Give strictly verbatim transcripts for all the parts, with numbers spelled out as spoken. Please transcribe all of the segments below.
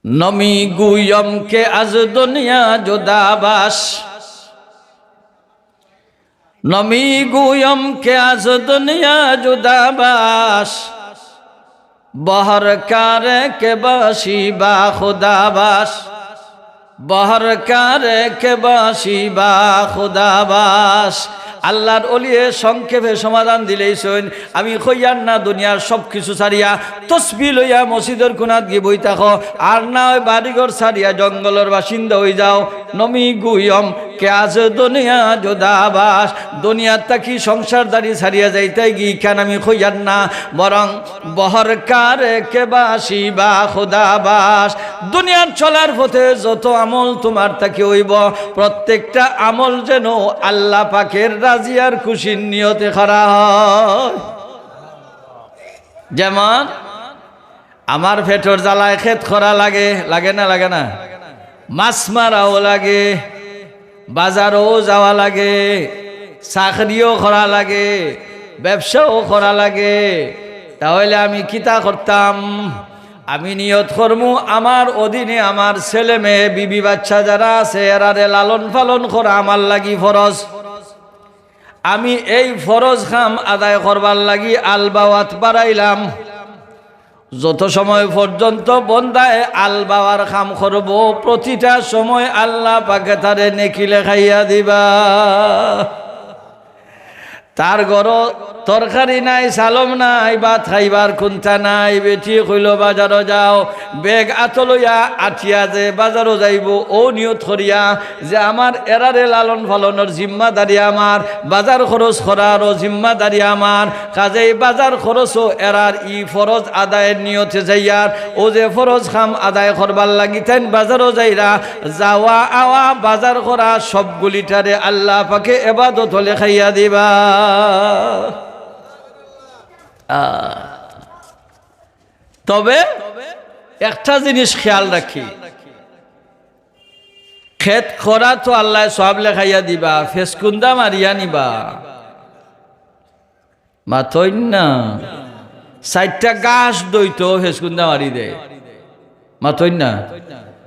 نمی‌گویم که از دنیا جدا باش، نمی‌گویم که از دنیا جدا باش، به هر کاری که باشی با خدا باش، به هر کاری که باشی با خدا باش। আল্লাহর অলিয়ে সংক্ষেপে সমাধান দিলাইছইন, আমি কইয়ার না দুনিয়ার সব কিছু ছাড়িয়া তসবি লইয়া মসজিদর কোনাত গি বই থাকো, আর না অয় বাড়িঘর ছাড়িয়া জঙ্গলর বাসিন্দা অই যাও। نمی‌گویم که از دنیا جدا باش، দুনিয়ার থাকি সংসারদারি ছাড়িয়া যাইতায় গি, ইখান আমি কইয়ার না, বরং به هر کاری که باشی با خدا باش، দুনিয়ার চলার পথে যত আমল তুমার থাকি অইবো, প্রত্যেকটা আমল যেন আল্লাহ পাকের রাজি আর খুশির নিয়তে করা হয়। যেমন আমার পেটর জ্বালায় খেত করা লাগে, লাগে না, লাগে না? মাছ মারাও লাগে, বাজারও যাওয়া লাগে, চাকরিও করা লাগে, ব্যবসাও করা লাগে। তাহলে আমি কিতা করতাম? আমি নিয়ত করমু, আমার অধীনে আমার ছেলে মেয়ে, বিবি বাচ্চা যারা আছে, এরারে লালন পালন করা আমার লাগি ফরজ। আমি এই ফরজ কাম আদায় করবার লাগি আলবাওয়াত বাড়াইলাম। যত সময় পর্যন্ত বন্দায় আলবাওয়ার কাম করবো, প্রতিটা সময় আল্লাহ পাকে তারে নেকি লেখাইয়া দিবা। তার ঘরো তরকারি নাই, চালম নাই, ভাত খাইবার কুন্তা নাই, বেটি কইলো, "বাজারো যাও।" ব্যাগ আতো লইয়া আটিয়া যে বাজারো যাইবো, অউ নিয়ত করিয়া যে আমার এরারে লালন পালনর জিম্মাদারি আমার, বাজার খরচ করারও জিম্মাদারি আমার, কাজেই বাজার খরচও এরার ই ফরজ আদায়ের নিয়তে যাইয়ার। অউ যে ফরজ কাম আদায় করবার লাগি তাইন বাজারো যাইরা, যাওয়া আওয়া, বাজার করা, সবগুলিটারে আল্লাহ পাকে এবাদত লেখাইয়া দিবা। আহ, তবে একটা জিনিস খেয়াল রাখি, খেত করা তো আল্লায় সওয়াব লেখাইয়া দিবা, ফেসকুন্দা মারিয়া নিবা। মাতইন না। চাইরটা গাছ দইতো ফেসকুন্দা মারি দেয়। মাতইন না।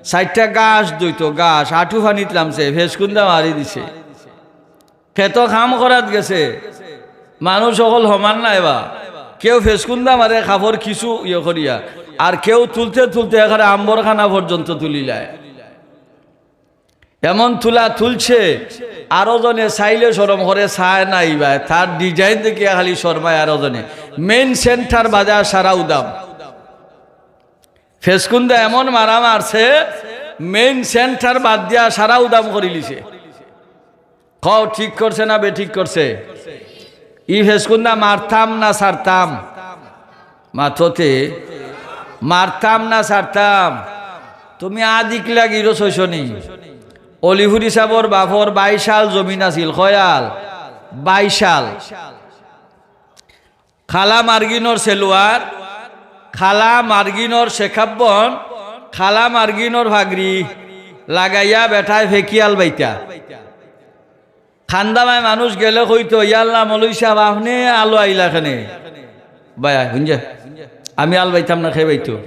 চাইরটা গাছ দইতো, গাছ আটু পানিত লামছে, ফেসকুন্দা মারি দিছে। খেতো কাম করাত গেছে, মানুষ অকল সমান নায় বা, কেউ ফেসকুন্দা মারে কাপড় কিছু ইয়ে করিয়া, আর কেউ তুলতে তুলতে একেবারে আম্বরখানা পর্যন্ত তুলিলায়। এমন তুলা তুলছে, আরো জনে চাইলে শরম করে, চায় না ইবায়, তার design দেখিয়া খালি শরমায় আরো জনে। Main centre বাদ দিয়া সারা উদাম। ফেসকুন্দা এমন মারা মারছে, main centre বাদ দিয়া সারা উদাম করিলিছে। কও, ঠিক করছে না বেঠিক করছে? ই ফেসকুন্দা মারতাম না ছাড়তাম? মাততে, মারতাম না ছাড়তাম? তুমি আদিক লাগি রসইছনি। অলিপুরি সাবর বাফর বাইশ সাল জমিন আছিল, কয় আল? বাইশ আল। খালা মার্গিনর সেলুয়ার, খালা মার্গিনর শেখাব্বন, খালা মার্গিনর ফাগরি লাগাইয়া বেটায় ফেকিয়াল বাইতা। খান্দামায় মানুষ গেলে কইতো, "ইয়াল্লা, মৌলভী সাব, আপনে আলো আইলা কেনে?" ভাই, হুনছে? আমি আল বাইতাম না, কে বাইতো?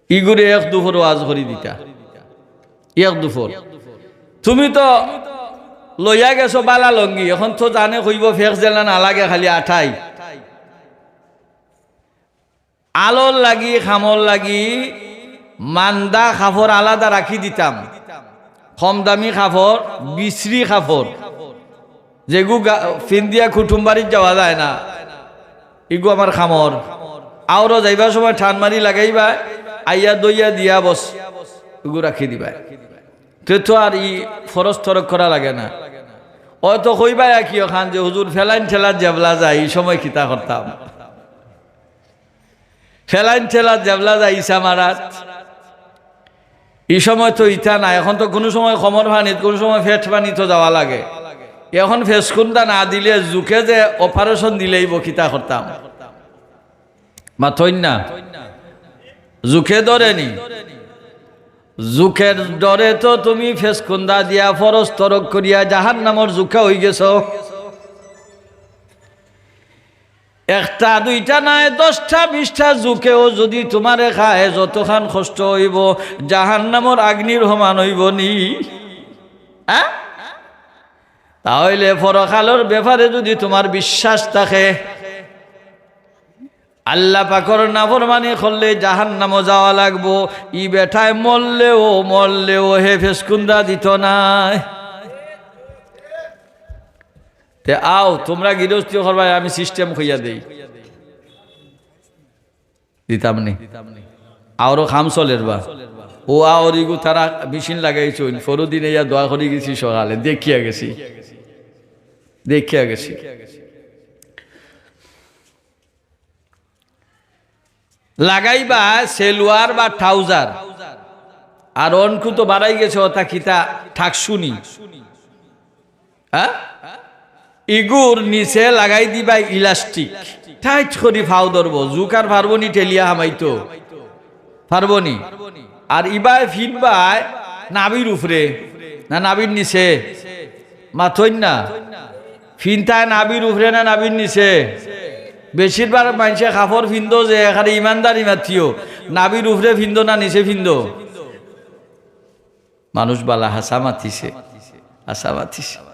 ইগুরে এক দুফর ওয়াজ করি দিতা। এক দুফর। তুমি তো লইয়া গেছো বালা লঙ্গি, এখন তো জানে কইবো ফেক যেন না লাগে, খালি আঠাই। আলর লাগি, কামর লাগি মান্দা কাপড় আলাদা রাখি দিতাম, কম দামি কাপড়, বিশ্রী কাপড়, যেগু গা-, ফিন্দিয়া কুটুম বাড়িত যাওয়া যায় না, ইগু আমার কামর। আওরো যাইবার সময় টান মারি লাগাইবা, আইয়া দইয়া দিয়া বস, ইগু রাখি দিবা। তে তো আর ই ফরজ তরক করা লাগে না। অয় তো কইবা একই অখান যে, "হুজুর, ফেলাইন ঠেলাত যেবলা যায়, ই সময় কিতা করতাম?" ফেলাইন ঠেলাত যেবলা যায় ইছা মারাত, ই সময় তো ইতা না, এখন তো কুনু সময় কমর পানিত, কুনু সময় পেট পানিত যাওয়া লাগে। এখন ফেসকুন্দা না দিলে জুকে যে operation দিলেই বকিতা করতাম। মাতইন না। জুকে ধরে নি। জুকের ডরে তো তুমি ফেসকুন্দা দিয়া ফরজ তরক করিয়া জাহান্নামর জুকা অইগেছো। একটা দুইটা নায়, দশটা বিশটা জুকেও যুদি তুমারে খায়, যতখান কষ্ট অইবো, জাহান্নামর আগ্নির সমান অইবো নি? হ্যাঁ? তাইলে পরকালর ব্যাপারে যুদি তুমার বিশ্বাস থাকে, আল্লাহ পাকর নাফরমানি করলে জাহান্নামো যাওয়া লাগবো। ই বেটায় মরলেও, মরলেও হে ফেসকুন্দা দিতো নায়। তে আও, তুমরা গিরস্তি করবায়, আমি system কইয়া দেই। দিতাম নি? আওরও কাম চলের বা। ও আওর ইগু তারা মেশিন লাগাইছইন, ফরুদিন ইয়া দোয়া করি গেছি সকালে, দেখিয়া গেছি, দেখিয়া গেছি। লাগাইবা সেলুয়ার বা trouser, আর অনকু তো বাড়াই গেছে, ওটা কিতা ঠাকসুনি, হ্যাঁ? ইগুর নিচে লাগাই দিবা ইলাস্টিক, tight করি ফাও ধরবো, জুকার পারবো নি ঠেলিয়া হামাইতো, পারবো নি? আর ইবায় ফিনবায় নাভির উপরে না নাভির নিচে? মাতইন না। ফিনতায় নাভির উপরে না নাভির নিচে? বেশিরভাগ মানষে কাপড় ফিন্দো যে এখানে ইমানদারি মাতিও, নাভির উপরে ফিন্দো না নিচে ফিন্দো? মানুষ বালা হাছা মাতিছে, হাছা মাতিছে।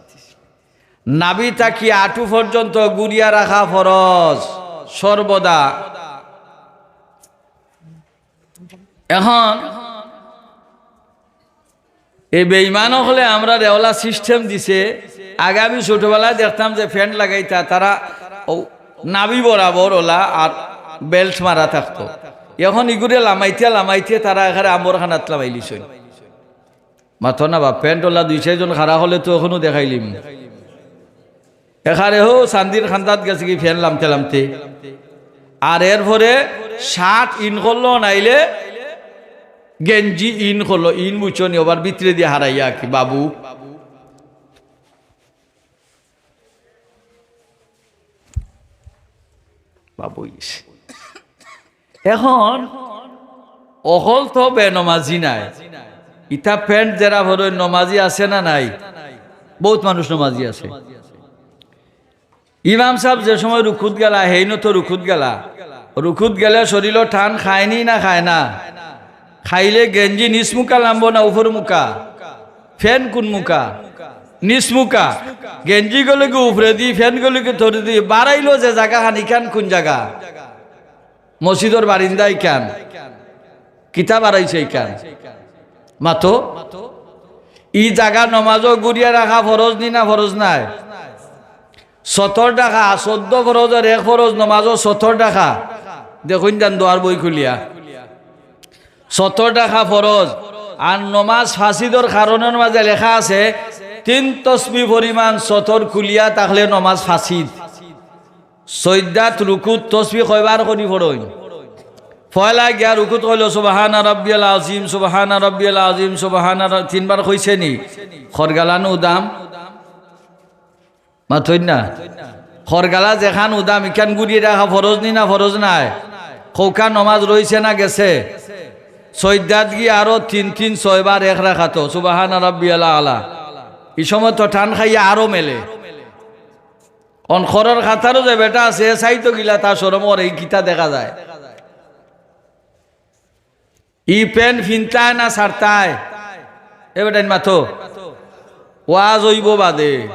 নাভি থাকি আটু পর্যন্ত গুরিয়া রাখা ফরজ সর্বদা। এখন এই বেইমান অকলে আমরারে অলা system দিছে। আগে আমি ছোটবেলায় দেখতাম যে pant লাগাইতা, তারা ও নাভি বরাবর অলা আর belt মারা থাকতো। এখন ইগুরে লামাইতে লামাইতে তারা এখানে আম্বর খানাত লামাইলিছইন। মাতো না বা, pant অলা দুই চাইরজন খাড়া অইলে তো অখনও দেখাইলিমু। এখারে হো চান্দির খান্দাত গেছে কি pant লামতে লামতে। আর এরপরে shirt in করলো, নাইলে গেঞ্জি in করলো, in বুঝছো নি, আবার ভিতরে দিয়া হারাইয়া কি বাবু। বাবু ইস। এখন অকল তো বেনমাজি নায়, ইতা pant যেরা ফরইন নমাজি আছে না নাই? বউত মানুষ নমাজি আছে। ইমাম সাব যে সময় রুকুত গেলা, হেইনও তো রুকুত গেলা, রুকুত গেলে শরীলো টান খায়নি না খায় না? খাইলে গেঞ্জি নিচ মুকা লামবো না উপর মুকা? Pant কুন মুকা? নিচ মুকা। গেঞ্জি গলে কি উপরে দি, pant গলে কি তরে দি, বাড়াইলো যে জাগা খান, ইখান কুন জাগা? মসজিদর বারিন্দা ইখান। কিতা বাড়াইছে ইখান? মাতো। ই জাগা নমাজও গুরিয়া রাখা ফরজ নি না ফরজ নায়? সতর ঢাকা, চৌদ্দ ফরজর এক ফরজ নমাজও সতর ঢাকা। দেখইন যান দোয়ার বই খুলিয়া। সতর ঢাকা ফরজ। আর নমাজ ফাসিদর কারণর মাঝে লেখা আছে, তিন তসবি পরিমাণ সতর খুলিয়া থাকলে নমাজ ফাসিদ। সইজদাত রুকুত তসবি কয়বার করি পড়ইন? পয়লা গিয়া রুকুত কইলো, "সুবহানা রাব্বিয়াল আযীম, সুবহানা রাব্বিয়াল আযীম, সুবহানা রা-," তিনবার কইছে নি? খরগালানো উদাম? মাতইন না। খরগালা যেখান উদাম, ইখান গুরিয়া রাখা ফরজ নি না ফরজ নায়? কউক্কা নমাজ রইছে না গেছে? সইজদাত গিয়া আরো তিন তিন ছয়বার এক রাকাতো, সুবহানা রাব্বিয়াল আলা। ই সময় তো টান খাইয়া আরো মেলে। অন খরর কাতারো যে বেটা আছে, এ সাইতো গিলা তার শরম করে, ই কিতা দেখা যায়। ই pant ফিনতায় না ছাড়তায়? এ বেটাইন মাতো। ওয়াজ অইবো বাদে।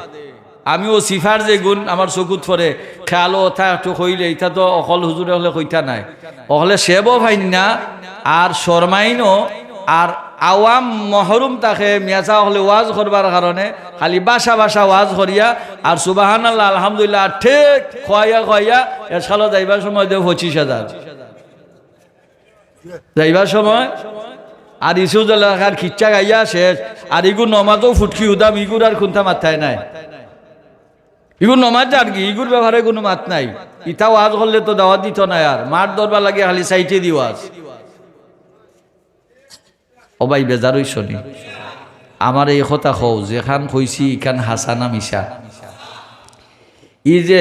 আমি অউ সিফার যেগুন আমার চকুত পড়ে, খেয়ালো অতা একটু কইলে, ইতা তো অকল হুজুরে অকলে কইতা নায়। অকলে সেবও পাইন না, আর শরমাইনও, আর আওয়াম মহরুম থাকে মিয়াছা অকলে ওয়াজ করবার কারণে, খালি বাসা বাসা ওয়াজ করিয়া, আর সুবহানাল্লাহ, আলহামদুলিল্লাহ, আর ঠিক খোয়াইয়া খোয়াইয়া এশালো যাইবার সময় দেও পঁচিশ হাজার। যাইবার সময় আর ইসু জলাখার খিচ্চা গাইয়া শেষ, আর ইগুর নমাজও ফুটকি উদাম, ইগুর আর কুন্তা মাততায় নাই। ইগুর নমাজ যার কি, ইগুর ব্যাপারে কুনু মাত নাই। ইতা ওয়াজ করলে তো দাওয়াত দিতো নায়, আর মার দরবার লাগে খালি সাইটে দি ওয়াজ। ও ভাই, বেজার অইছো নি? আমারে ই কথা কও, যেখান কইছি, ইখান হাছা না মিছা? ই যে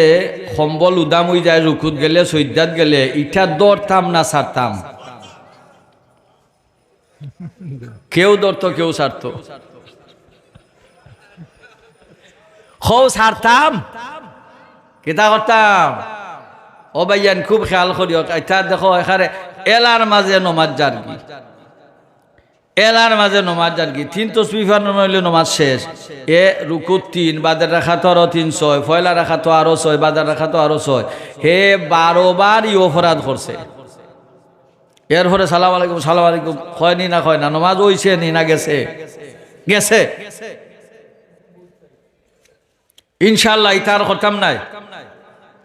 কম্বল উদাম অইযায়, রুকুত গেলে, সইজদাত গেলে, ইটা ধরতাম না ছাড়তাম? কেউ ধরতো, কেউ ছাড়তো। কও ছাড়তাম? কিতা করতাম? ও ভাইয়াইন, খুব খেয়াল করিও, ইটা দেখো, এখানে এলার মাঝে নমাজ যারগি, এলার মাঝে নমাজ যারগি, তিন তসবি পড়া অইলে নমাজ শেষ। এ রুকুত তিন, বাদের রাকাতো আরো তিন ছয়, পয়লা রাকাতো আরো ছয়, বাদের রাকাতো আরো ছয়। হে বারো বার ই অপরাধ করছে। এরপরে সালাম আলাইকুম, সালাম আলাইকুম কয় নি না কয় না, নমাজ অইছে নি না গেছে? গেছে। ইনশাআল্লাহ, ইতা আর করতাম নায়।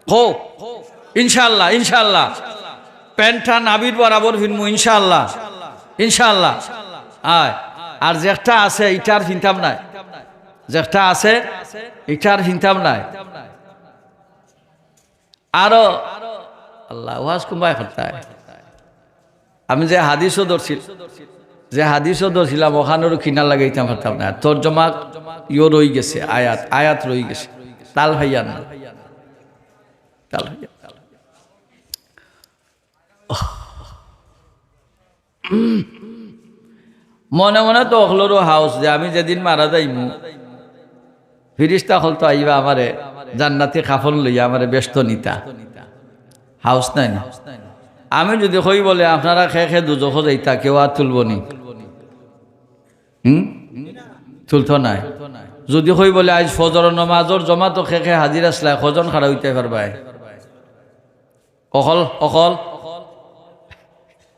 কও, ইনশাআল্লাহ, ইনশাআল্লাহ। প্যান্টটা নাভির বরাবর ফিনমু, ইনশাআল্লাহ, ইনশাআল্লাহ। আয়, আর যেটা আছে, ইটা আর ফিনতাম নায়। যেটা আছে, ইটা আর ফিনতাম নায়। আরো, আল্লাহ, ওয়াজ কুনবায় করতায়। আমি যে হাদিসও ধরছিল, যে হাদিসও ধরছিলাম, ওখানোরও কিনা লাগাইতাম পারতাম না। তর্জমা ইয়ো রই গেছে, আয়াত, আয়াত রই গেছে। তাল ভাইয়া না। তাল ভাইয়া। মনে মনে তো অকলরও হাউস যে আমি যেদিন মারা যাইমু, ফিরিস্তা অকল তো আইবা আমারে জান্নাতি কাফন লইয়া আমারে বেহেস্তো নিতা। হাউস নাই না? আমি যদি কই বলে, "আপনারা কে কে দুজখো যাইতা, কেউ আত তুলবো নি?" হুম? তুলতো নায়। যদি কই বলে, "আইজ ফজর নমাজর জমাতো কে কে হাজির আছলায়, কয়জন খাড়া অইতায় পারবায়?" অকল, অকল।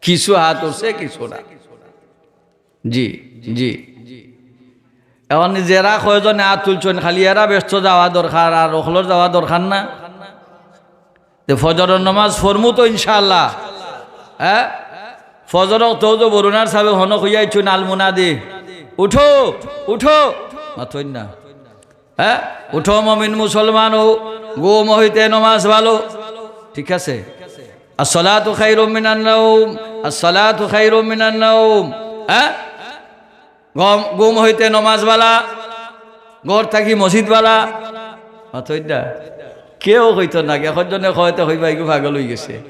কিছু আত উঠছে, কিছু না। জি, জি। এখন যেরা কয়জনে আত তুলছইন, খালি এরা বেহেস্তো যাওয়া দরকার, আর অকলর যাওয়া দরকার না। তে ফজরর নমাজ পড়মু তো ইনশাআল্লাহ। হ্যাঁ, ফজর অক্ত তো বরুণার সাবে হনো কইয়াইছইন, "আল মুনাদি, উঠো, উঠো।" মাতইন না। হ্যাঁ, উঠো মমিন মুসলমান অও, ঘুম হইতে নমাজ ভালো। ঠিক আছে? আসসালাতু খায়রুম মিনান নাওম, আসসালাতু খায়রুম মিনান নাওম। হ্যাঁ, ঘুম, ঘুম হইতে নমাজ ভালা, ঘর থাকি মসজিদ ভালা। মাতইন না। কেউ কইতো না, একজনে কয় তে কইবা, "ইগু পাগল অই গেছে।"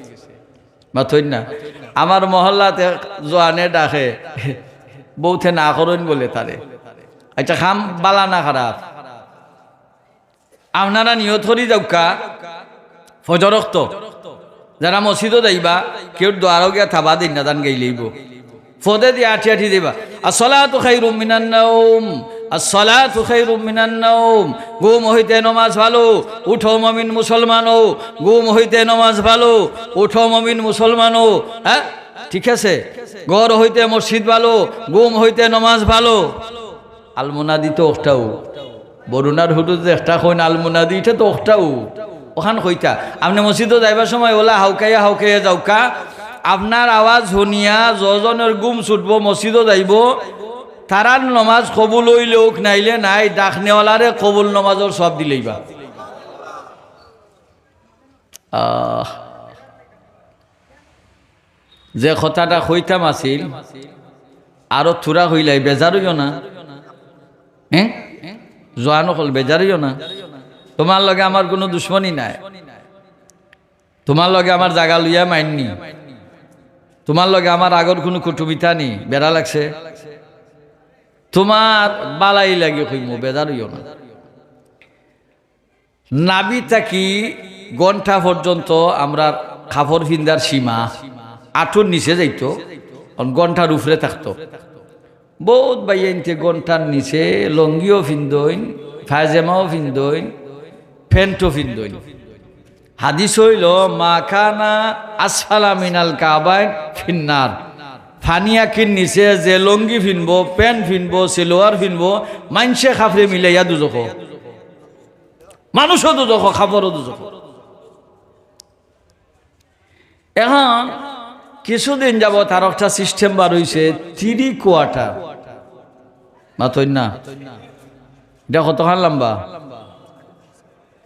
মাতইন না। আমার মহল্লাত এক জোয়ানে ডাকে, বউতে না করইন বলে তারে। আচ্ছা, কাম ভালা না খারাপ? আপনারা নিয়ত করি যাউক্কা, ফজর অক্ত। যারা মসজিদো যাইবা, কেউর দুয়ারো গিয়া থাবা দেইন না, যান গেইলাইবো। ফদে দিয়া আটি আটি যাইবা। আসসালাতু খায়রুম মিনান নাওম, আসসালাতু খায়রুম মিনান নাওম। ঘুম হইতে নমাজ ভালো, উঠো মমিন মুসলমান অও। ঘুম হইতে নমাজ ভালো, উঠো মমিন মুসলমান অও। হ্যাঁ, ঠিক আছে? ঘর হইতে মসজিদ ভালো, ঘুম হইতে নমাজ ভালো। আল মুনাদি তো অকটাউ। বরুণার হুরুত যে একটা কইন আল মুনাদি, ইটা তো অকটাউ। ওখান কইতা। আপনে মসজিদো যাইবার সময় অলা হাউকাইয়া হাউকাইয়া যাউক্কা। আপনার আওয়াজ হুনিয়া যজনর ঘুম ছুটবো, মসজিদো যাইবো, তারার নমাজ কবুল অইলে অউক, নাইলে নাই, ডাকনেওয়ালারে কবুল নমাজর সওয়াব দিলাইবা। আহ, যে কথাটা কইতাম আছিল, আরো থুড়া কইলাই, বেজার অইও না। হ্যাঁ? জোয়ান অকল, বেজার অইও না। তুমার লগে আমার কুনু দুশমনি নাই, তুমার লগে আমার জাগা লইয়া মাইর নি, তুমার লগে আমার আগর কুনু কুটুমিতা নি, বেড়া লাগছে। তুমার বালাই লাগি কইমু, বেজার অইও না। নাভি থাকি গন্টা পর্যন্ত আমরার কাপড় ফিন্দার সীমা আটুর নিচে যাইতো, অখন গন্টার উপরে থাকতো। বউত ভাইয়াইন্তে গন্টার নিচে লুঙ্গিও ফিন্দইন, পায়জামাও ফিন্দইন, প্যান্টও ফিন্দইন। হাদিস অইলো, "মা কানা আসফালা মিনাল কাবাইন ফিন্নার।" পানি আকির নিচে যে লুঙ্গি ফিনবো, প্যান্ট ফিনবো, সেলোয়ার ফিনবো, মাইনষে কাফরে মিলাইয়া দুজখো। মানুষও দুজখো, কাপড়ও দুজখো। এখন কিছুদিন যাবত আর একটা system বার অইছে, three quarter। মাতইন না? ইটা কতখান লম্বা?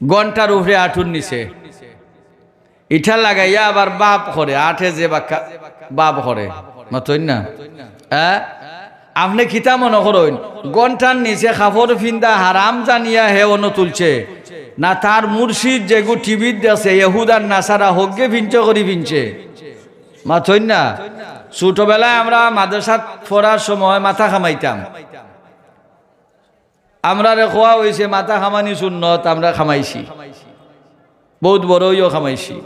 গন্টার উপরে আটুর নিচে। ইটা লাগাইয়া আবার বাপ করে, আটে যে বাক্কা বাপ করে। মাতইন না? হ্যাঁ? আপনে কিতা মনো করইন? গন্টার নিচে কাপড় ফিন্দা হারাম জানিয়া হে অনো তুলছে? না তার মুর্শিদ যেগু টিভিত দেখছে, ইহুদ আর নাসারা হকগে ফিনছে করি ফিনছে? মাতইন না? ছোটবেলায় আমরা মাদ্রাসাত পড়ার সময় মাথা কামাইতাম। আমরারে কওয়া অইছে মাথা কামানি সুন্নত, আমরা কামাইছি। বউত বড় অইও কামাইছি।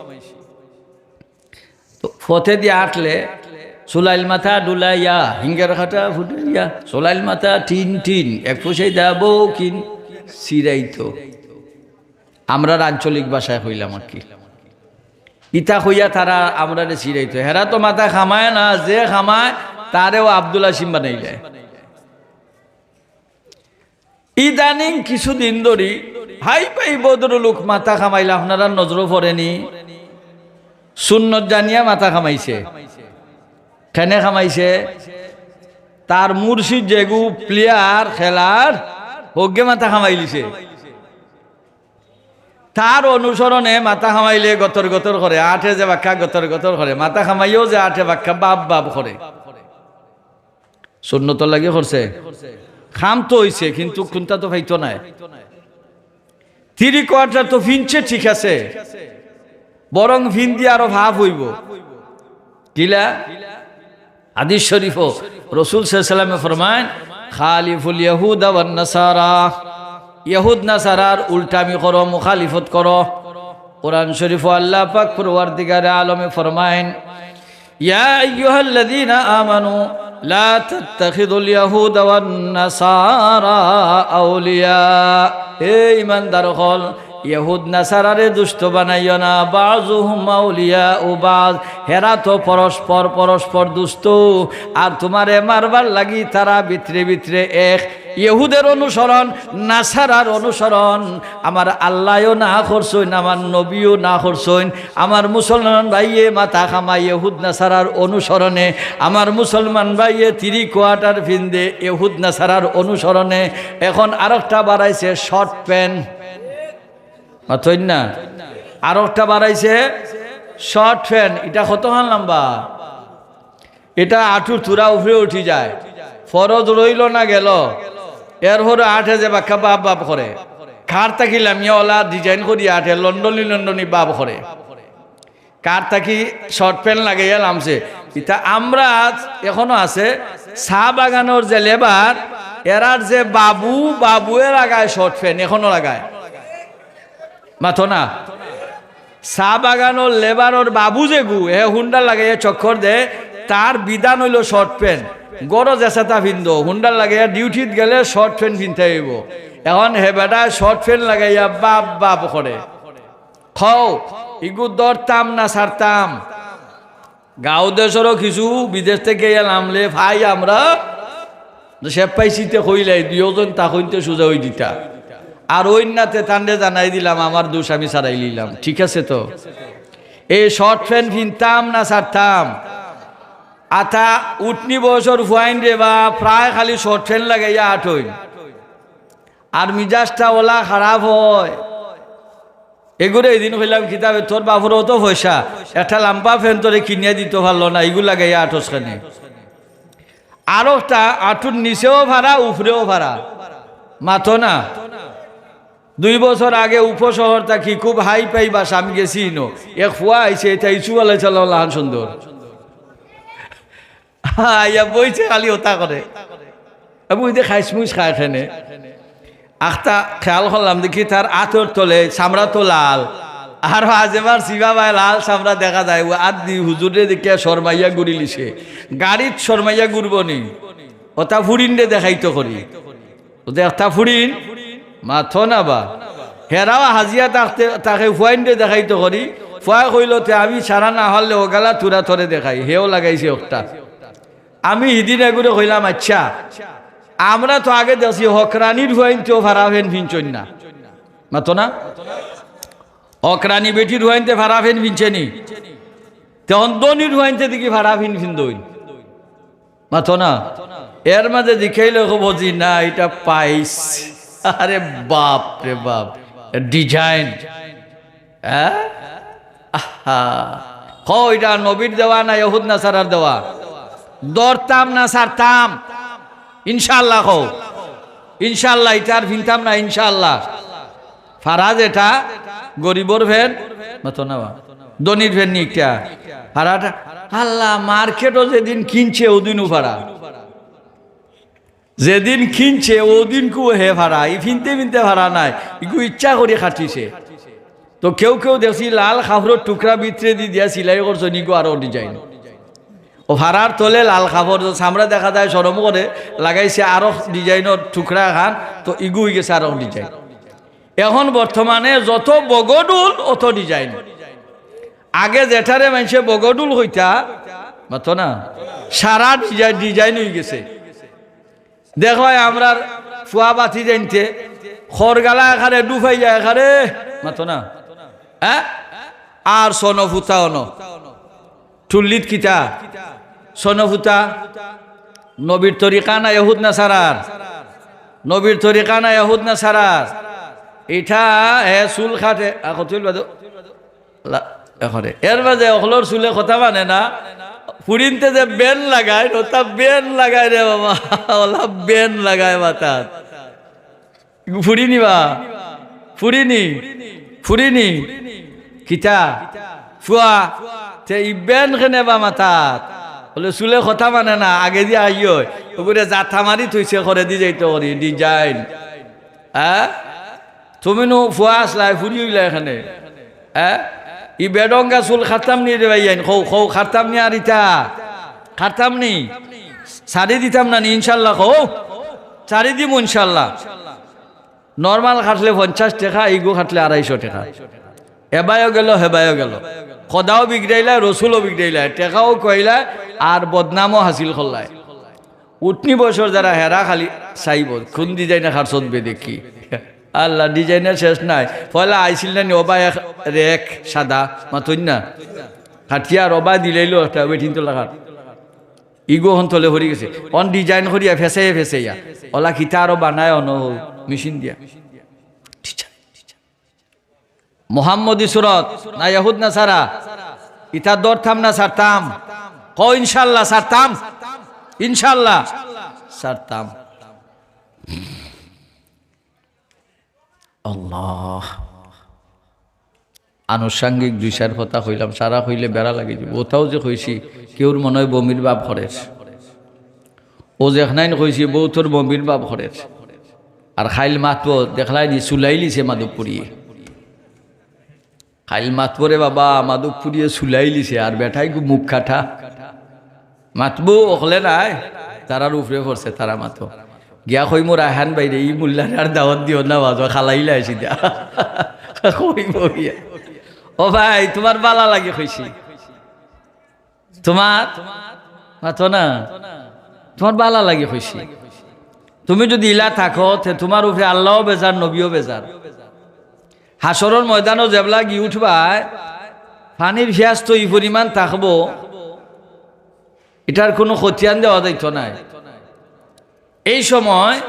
পথেদি আটলে চুলাইল মাথা ডুলাইয়া, হিঙ্গের কাটা ফুটাইয়া, চুলাইল মাথা টিন টিন, এক ফুসাই দা বউকিন ছিড়াইতো। আমরার আঞ্চলিক ভাষায় কইলাম আর কি। ইতা কইয়া তারা আমরারে ছিড়াইতো। হেরা তো মাথা কামায় না, যে কামায় তারেও আব্দুল হাসিম বানাইলে। ইদানিং কিছুদিন ধরি হাই পাই ভদ্রলোক মাথা কামাইলে আপনারার নজরো পড়েনি? সুন্নত জানিয়া মাথা কামাইছে। কেনে কামাইছে? তার মুর্শিদ যেগু প্লেয়ার খেলার, হগ্গে মাথা কামাইলিছে। তার অনুসরণে মাথা কামাইলে গতর গতর করে, আটে যে বাক্কা গতর গতর করে, মাথা কামাইও যে আটে বাক্কা বাপ বাপ করে। সুন্নতর লাগি করছে, কাম তো অইছে, কিন্তু কুনটা তো পাইতো নায়। থ্রি কোয়ার্টার তো ফিনছে, ঠিক আছে, বরং ফিন দিয়া আরো ভাব অইবো। কিলা? হাদিস শরীফো রসুল সাল্লাল্লাহু আলাইহি ওয়াসাল্লামে ফরমাইন, "খালিফুল ইয়াহুদা ওয়ান নাসারা।" ইহুদ নাসারার উল্টামি করো, মুখালিফত করো। কোরআন শরীফো আল্লাহ পাক পরওয়ারদিগারে আলমে ফরমাইন, "ইয়া আইয়ুহাল্লাযীনা আমানু লা তাত্তাখিযুল ইয়াহুদা ওয়ান নাসারা আউলিয়া।" হে ঈমানদার অকল, ইহুদ নাসারারে দুস্ত বানাইও না, বাযুহুম আউলিয়াউ বায, হেরা তো পরস্পর পরস্পর দুস্ত, আর তুমারে মারবার লাগি তারা ভিতরে ভিতরে এক। ইহুদের অনুসরণ, নাসারার অনুসরণ, আমার আল্লায়ও না করছইন, আমার নবীও না করছইন। আমার মুসলমান ভাইয়ে মাথা কামায় ইহুদ নাসারার অনুসরণে, আমার মুসলমান ভাইয়ে থ্রি কোয়ার্টার ফিন্দে ইহুদ নাসারার অনুসরণে। এখন আরোকটা বাড়াইছে শর্ট প্যান্ট, মাতইন না? আরোকটা বাড়াইছে শর্ট প্যান্ট। ইটা কতখান লম্বা? ইটা আটুর থুড়া উপরে উঠি যায়, ফরজ রইলো না গেলো, এরপরে আটে যে বাক্কা বাপ বাপ করে। কার থাকি লামিয়া ওলা ডিজাইন করি আটে, লন্ডনি লন্ডনি বাপ করে। কার থাকি শর্ট প্যান্ট লাগাইয়া লামছে। ইতা আমরা এখনো আছে, চা বাগানর যে লেবার, এরার যে বাবু, বাবুয়ে লাগায় শর্ট প্যান্ট, এখনো লাগায়। মাতো না? চা বাগানর লেবারর বাবু যেগু, হে হুন্ডা লাগাইয়া চক্কর দে, তার বিধান অইলো শর্ট প্যান্ট। গরো যেসাতা ফিন্দো, হুন্ডা লাগাইয়া ডিউটিত গেলে শর্ট প্যান্ট ফিনতে অইবো। এখন হে বেটায় শর্ট প্যান্ট লাগাইয়া বাপ বাপ করে। কও, ইগু ধরতাম না ছাড়তাম? গাঁও দেশরও কিছু বিদেশ থাকি আইয়া লামলে পাই আমরা, যে সে পাইছি তে কইলাই, দুইজন তা কইনতে সুজা অই দিতা। আর অইন্যাতে তানরে জানাই দিলাম, আমার দোষ আমি ছাড়াই লিলাম, ঠিক আছে তো? এই শর্ট প্যান্ট ফিনতাম না ছাড়তাম? আতা উঠনি বয়সর ফুয়াইন রে বা, প্রায় খালি শর্ট প্যান্ট লাগাইয়া আটইন। আর মিজাজটা ওলা খারাপ অয়। এগুরে এদিন কইলাম, "কিতাবে তোর বাপর অত পয়সা, একটা লাম্বা প্যান্ট তোরে কিনিয়া দিতো পারলো না, ইগু লাগাইয়া আটস কেনে?" আরোকটা আটুর নিচেও ফাড়া, উপরেও ফাড়া, মাতো না। দুই বছর আগে উপশহর থাকি খুব হাই পাই বাসা আমি গেছি ইনো, এক ফুয়া আইছে, ইতা ইউসুফ আলাইহিস সালাম লাখান সুন্দর। আইয়া বইছে খালি ওতা করে। আমি ওই যে খাইসমুইস খায় খেনে। আখতা খেয়াল করলাম, দেখি তার আতর তলে চামড়া তো লাল। আর আজ এবার শিবা ভাই লাল চামড়া দেখা যায়, ও আত দি হুজুরে দেখিয়া শরমাইয়া ঘুরিলিছে। গাড়িত শরমাইয়া ঘুরবো নি? ওতা ফুড়িনরে দেখাইতো করি। ও যে একটা ফুড়িন, মাতো না বা। হেরাও হাজিয়া থাকতে, তাকে ফুয়াইনরে দেখাইতো করি। ফুয়ায় কইলো, "তে আমি সারা না হলে ওগালা তুরা তোরে দেখাই।" হেও লাগাইছে একটা। আমি হিদিন এগুরে কইলাম, "আচ্ছা, আমরা তো আগে দেখছি হকরানির ফুয়াইনতেও ফাড়া প্যান্ট ফিনছইন না।" মাতো না? হকরানি বেটির ফুয়াইনতে ফাড়া প্যান্ট ফিনছে নি? তখন ধনির ফুয়াইনতে দেখি ফাড়া প্যান্ট ফিন্দইন। মাতো না? এর মাঝে দেখাইলে কব জি না, ইটা পাইস। আরে বাপ রে বাপ, ডিজাইন। হ্যাঁ? আহা। কও, ইটা নবীর দেওয়া না ইহুদ নাসারার দেওয়া? ধরতাম না ছাড়তাম? ইনশাআল্লাহ কও। ইনশাআল্লাহ, ইটা আর ফিনতাম না, ইনশাআল্লাহ। ফাড়া যেটা, গরিবর প্যান্ট, মাতো না বা। ধনির প্যান্ট নি ইটা। ফাড়াটা, আল্লাহ, মার্কেটো যেদিন কিনছে, ওদিনও ফাড়া। যেদিন কিনছে, ওদিনকু হে ফাড়া। ই ফিনতে ফিনতে ফাড়া নায়। ইগু ইচ্ছা করি কাটিছে। তো কেউ কেউ দেখছি লাল কাপড়র টুকরা ভিতরেদি দিয়া সিলাই করছইন, ইগু আরক design। অউ ফাড়ার তলে লাল কাপড়, তো চামড়া দেখা যায় শরম করে, লাগাইছে আরক design-র টুকরা খান, তো ইগু অইগেছে আরক design। এখন বর্তমানে যত বগডুল অত design। আগে যেটারে মানষে বগডুল কইতা, মাতো না, সারা design, design অইগেছে। দেখো, আমরার ফুয়া বাতি জানতে, খরগালা এখানে ডুবাই যায় এখানে, মাতো না, হ্যাঁ? আর সনফুতা অনো, টুল্লিত কিতা? সনফুতা, নবীর তরিকা না ইহুদ নাসারার? নবীর তরিকা না ইহুদ নাসারার? ইটা হে চুল কাটে, আ, কত হইল বাদে? লা-, এখরে। এর বাদে অকলর চুলে কথা মানে না, ফুড়িন্তে যে বেন লাগায়, ওটা বেন লাগায় রে বাবা, ওলা বেন লাগায় মাথাত। ফুড়ি নি বা? ফুড়ি নি? ফুড়ি নি? কিতা? ফুয়া? তে ই বেন কেনে বা মাথাত? বলে, চুলে কথা মানে না, আগেদি আইও। ওগুরে জাতা মারি থইছে, করেদি যাইতো করি, design। হ্যাঁ? তুমি নু ফুয়া আছলায়, ফুড়ি অইলায় এখানে। হ্যাঁ? ই বেডঙ্গা চুল কাটতাম নি রে ভাইয়াইন, কও, কও, কাটতাম নি আর ইতা? কাটতাম নি? ছাড়ি দিতাম না নি, ইনশাল্লাহ, কও। ছাড়ি দিমু, ইনশাল্লাহ। Normal কাটলে পঞ্চাশ টেকা, ইগু কাটলে আড়াইশো টেকা। এবায়ও গেল, হেবায়ও গেল। খোদাও বিগড়াইলায়, রসুলও বিগড়াইলায়, টেকাও খুয়াইলায়, আর বদনামও হাসিল করলায়। উঠনি বয়সর যারা, হেরা খালি চাইব, কোন design-এ কাটছত বে দেখি। আল্লাহ, design-এর শেষ নাই। পয়লা আইছিল না নি, ওবা এক রেক সাদা, মাতইন না। কাটিয়া রবা দিলাইলো একটা, বেটিন তো লাগার। ইগু হন তলে পড়ি গেছে। অন design করিয়া ফেসাইয়া ফেসাইয়া। ওলা কিতা আরো বানায় অনো মেশিন দিয়া। মোহাম্মদী সুরত না ইহুদ নাসারা? ইতা ধরতাম না ছাড়তাম? কও ইনশাল্লাহ ছাড়তাম, ইনশাল্লাহ ছাড়তাম। আল্লাহ, আনুষঙ্গিক দুই চাইর কথা কইলাম, সারা কইলে বেড়া লাগি যাইব। ওটাও যে কইছি, কেউর মনে হয় বমির ভাব করের। ও যেখানাইন কইছি, বউতর বমির ভাব করের। আর খাইল মাতবো, দেখলায় নি, চুলাইলিছে মাধবপুরিয়ে। খাইল মাতবো রে বাবা, মাধবপুরিয়ে চুলাইলিছে, আর বেটায় গু মুখ কাটা। মাতবো অকলে নায়, তারার উপরে পড়ছে, তারা মাতো। গিয়া কইমু, "রায়হান ভাইরে, ই মুল্লারে আর দাওয়াত দিও না, বাজো, খালাইলা আইছি দা।" কইমু গিয়া। ও ভাই, তুমার বালা লাগি কইছি। তুমার, মাতো না, তুমার বালা লাগি কইছি। তুমি যুদি ইলা থাকো, তে তুমার উপরে আল্লাও বেজার, নবীও বেজার। হাশরর ময়দানো যেবলা গি উঠবায়, পানির ফিয়াস তো ই পরিমাণ থাকবো, ইটার কুনু খতিয়ান দেওয়া যাইতো নায়। এই সময়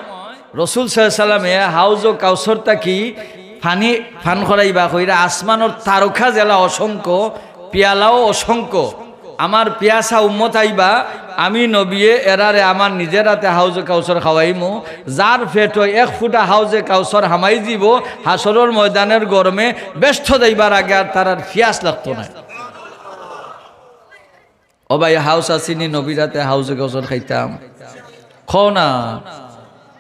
রসুল সাল্লাল্লাহু আলাইহি ওয়াসাল্লামে হাউজে কাউসার থাকি পানি পান করাইবা কইরা আসমানর তারকা যেলা অসংখ্য, পিয়ালাও অসংখ্য। আমার পিয়াসা উম্মত আইবা, আমি নবিয়ে এরারে আমার নিজর আতে হাউজে কাউসার খাওয়াইমু। যার পেটো এক ফুটা হাউজে কাউসার হামাই যিবো, হাশরর ময়দানর গরমে বেহেস্তো যাইবার আগে আর তারার পিয়াস লাগতো নায়। ও ভাই, হাউস আছে নি নবীর আতে হাউজে কাউসার খাইতাম? কও না,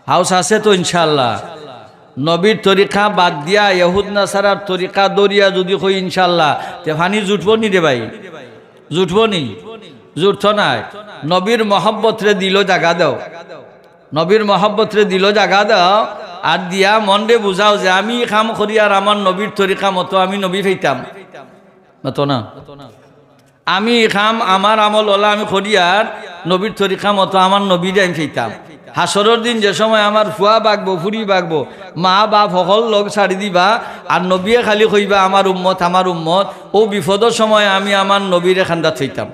হাউস আছে তো ইনশাআল্লাহ। নবীর তরিকা বাদ দিয়া ইহুদ নাসারার তরিকা ধরিয়া যুদি কই ইনশাআল্লাহ, তে পানি জুটবো নি রে ভাই? জুটবো নি? জুটতো নায়। নবীর মহব্বতরে দিলো জাগা দেও, নবীর মহব্বতরে দিলো জাগা দেও, আর দিয়া মনরে বুঝাও যে আমি ই কাম করিয়ার আমার নবীর তরিকা মতো আমি নবী পাইতাম। মাতো না। আমি ই কাম, আমার আমল অলা আমি করিয়ার নবীর তরিকা মতো আমার নবীরে আমি পাইতাম। হাশরর দিন যে সময় আমার ফুয়া বাগবো, ফুড়ি বাগবো, মা বাপ হকল লগ ছাড়ি দিবা, আর নবিয়ে খালি কইবা, "আমার উম্মত, আমার উম্মত", অউ বিপদর সময় আমি আমার নবীরে কান্দাত পাইতাম।